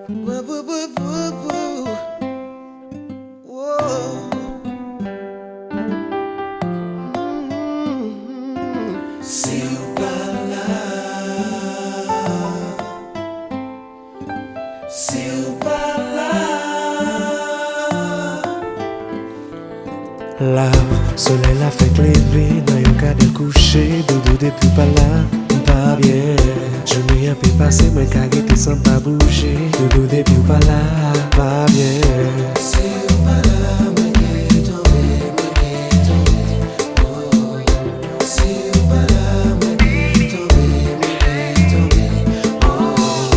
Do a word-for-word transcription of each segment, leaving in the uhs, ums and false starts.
Pou, pou, pou, pou, pou. Wow. Si w pa la, si w pa la. Love, solèy la fèk leve, nan yon kadè kouche, doudou depi w pa la, m pa byen. Jounen an pe pase, mwen ka rete san m pa bouje, doudou depi w pa la, pa byen. Si w pa la, mwen gen tonbe, mwen gen tonbe, oh. Si w pa la, mwen gen tonbe, mwen gen tonbe, oh.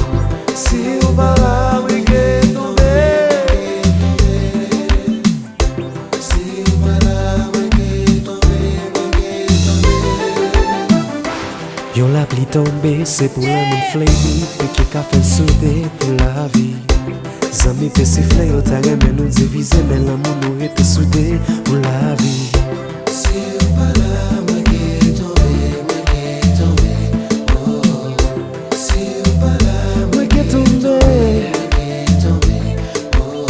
Si w pa la, mwen gen tonbe, mwen gen tonbe. Yon lapli tonbe, se pou lanmoun fleuri, piké ka fè l soude pou lavi. Zanmi pe sifle, yo ta renmen nou divize, men lanmou nou rete soude pou lavi. Si w pa la, mwen gen tonbe, mwen gen tonbe, oh. Si w pa la, mwen gen tonbe, mwen gen tonbe, oh.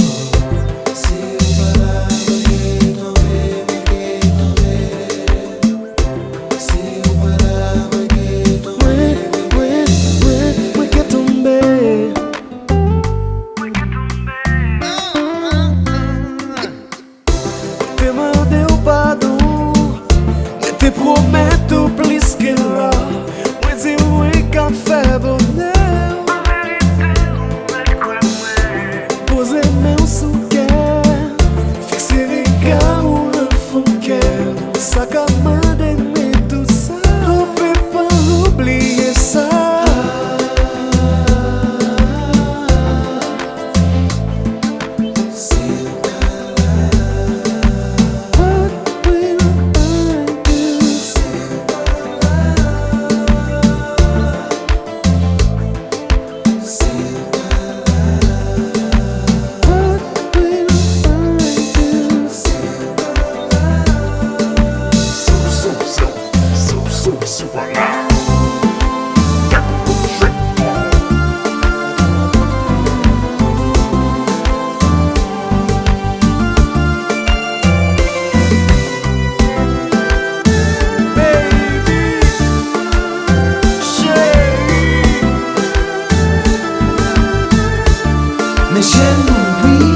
Si w pa la, mwen gen tonbe, mwen gen tonbe. Si w pa la, mwen gen tonbe, mwen, mwen, mwen, mwen gen tonbe. Te mande w padon, mwen te pwomèt ou plis ke lò. Mwen di w mwen ka fè bonè w. Poze men w sou kè, fikse rega w nan fon kè m. Sa ka mande men tou sa, ou pe pa oubliye sa. Men cheri,